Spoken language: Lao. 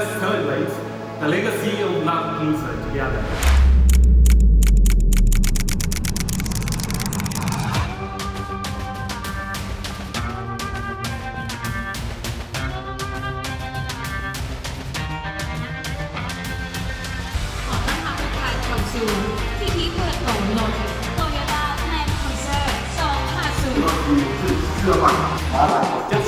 Let's celebrate the legacy of Land Cruiser together. ຂໍຕ້ອນຮັບທຸກທ່ານເຂົ້າສູ່ພິທີເປີດໂຕລົດ Toyota Land Cruiser ສອງຫ້າສູນ. ເຊື່ອໝັ້ນວ່າເຈົ້າ